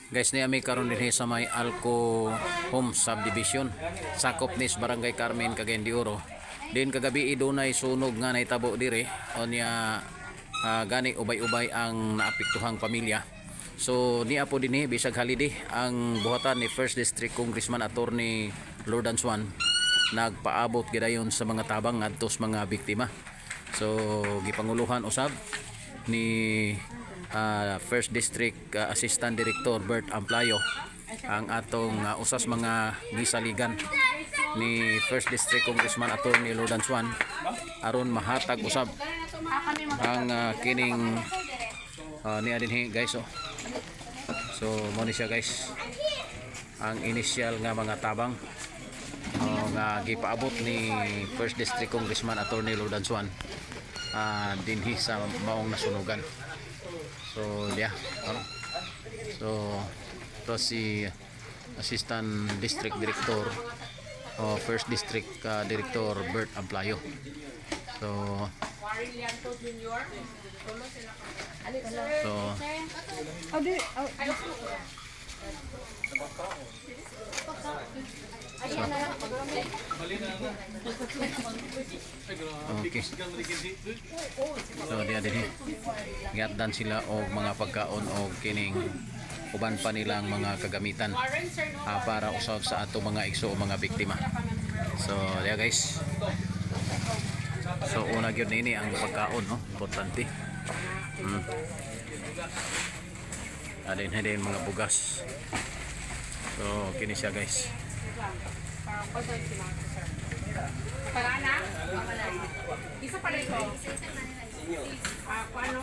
Guys, niya mi karon dinhi sa may Alco Home Subdivision. Sakop ni sa Barangay Carmen, Cagayan de Oro. Din kagabi dunay sunog nga nahitabo dire. Unya gani ubay-ubay ang naapektuhang pamilya. So niya po dinhi bisag holiday ang buhatan ni First District Congressman Attorney Lordan Swan, nagpaabot gidayon sa mga tabang ngadto sa mga biktima. So gipanguluhan usab ni First District Assistant Director Bert Amplayo ang atong usas mga gisaligan ni First District Congressman Attorney Lordan Swan aron mahatag usab ang kining niya dinhi, guys, oh. So mo ni siya, guys, ang initial nga mga tabang, oh, nga gipaabot ni First District Congressman Attorney Lordan Swan dinhi sa maong nasunugan. So yeah, ano? So to si Assistant District Director o First District Director Bert Amplayo. So Oh, Okay. So diya dinhi. Giatdan sila og mga pagkaon og kining uban pa nilang mga kagamitan para usab sa ato mga igso o mga biktima. So diya, guys. So una gyud nini ang pagkaon, no, importante. Adin din mga bugas. So kini siya, guys. Tara na? Isa pala ito. Ah, ano?